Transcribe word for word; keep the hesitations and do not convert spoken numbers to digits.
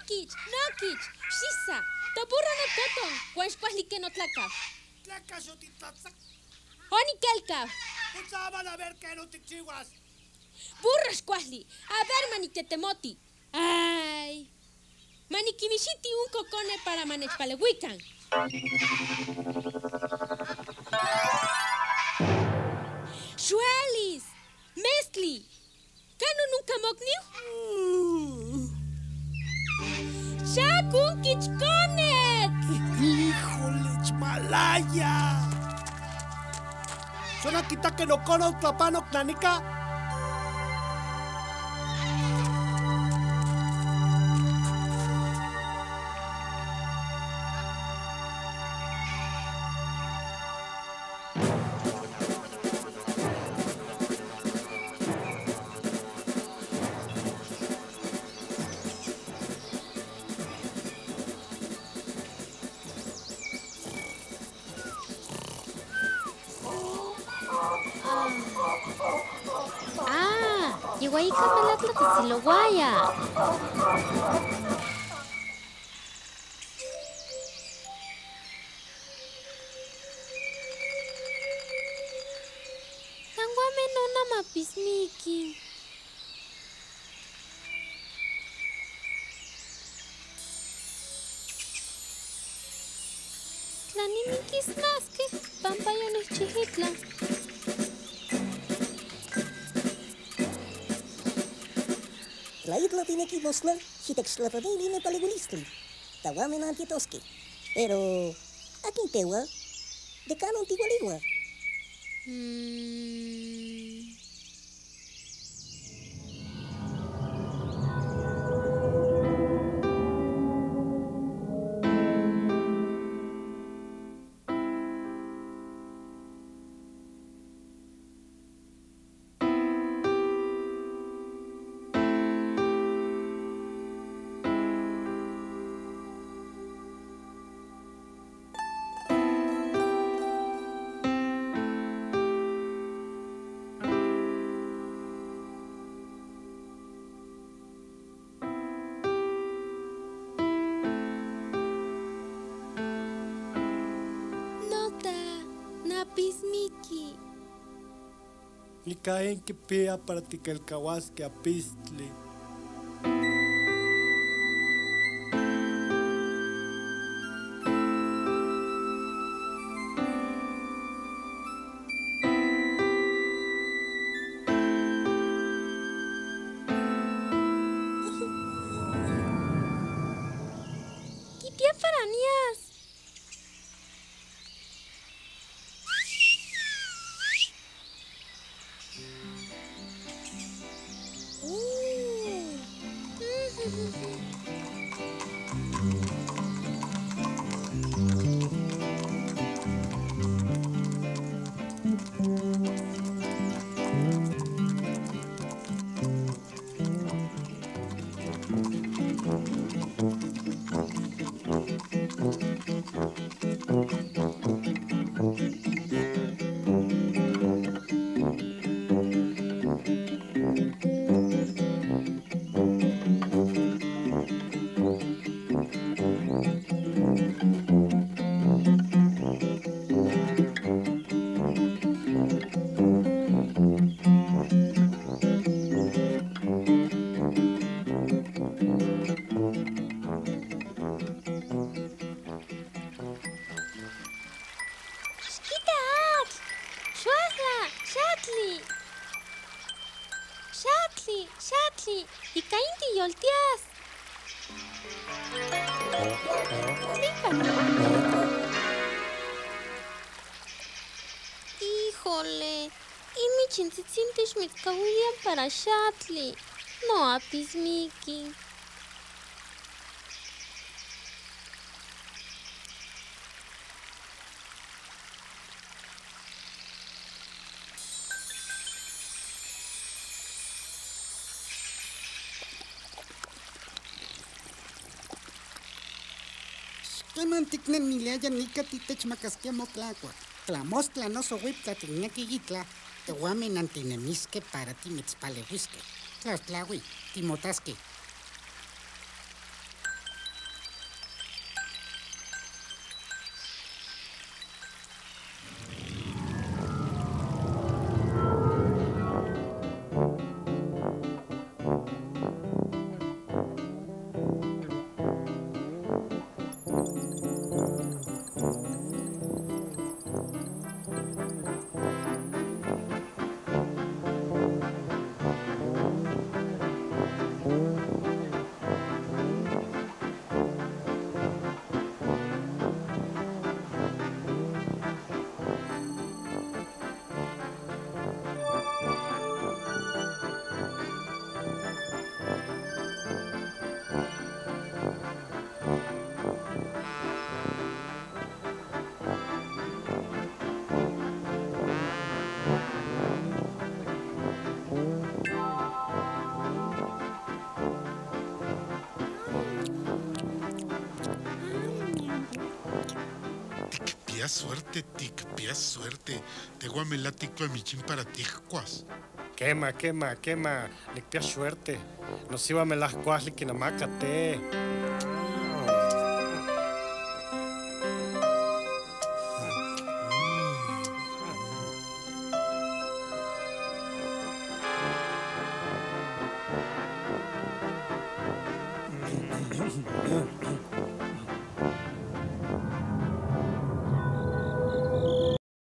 Nokich, nokich, xisa, toburro nototon, wan xkuajli ken notlakaj. Tlakaj xotitlatzak. Onikelkau. Pues a ver, a ver, ken otikchiuas. Burro xkuajli, a ver, ma niktetemoti. Ay. Ma nikinmixiti un kokone para ma nechpaleuikan. Xuelis, mestli. Kan ononka mokniu? Xakun kichkonet. Híjole, chmalaya. Xonakitake nokono tlapanok nanika. Ah, yeuaika melak tlatsitsilowaya. Kan wame nona ma pismiki. Tla nimikismaskej, panpa yonechijitla. Tla itla tineki mostla, xitechtlapewili nopaleuilistli. Tawame nantitoskej. Pero, akin tewa? De kanon tiwaliwa? Mm. Nota, napismiki. Ika in kipia para tikelkawaskej apistli. Kipia para nias. Xkita atl! Xwajla'! Xatli'! Xatli'! Xatli'! Ika inti' yoltias. Híjole, y michin tzitzin ti' xmitskawil yan para xatli'. No apis miki. Xkeman tiknemilia yan ika ti' techmakaskia motlakua. Tla mostla noso wiptla tikneki yitla, te wame nantinemiske para ti' mitspalewiske. Tlaxtlawi, timotaske. Tikpia suerte, tikpia suerte. Te wamela' tikua michin para tijkuas. Kema, kema, kema, nikpia suerte. Nosiwa melaj kuajli kinamakate.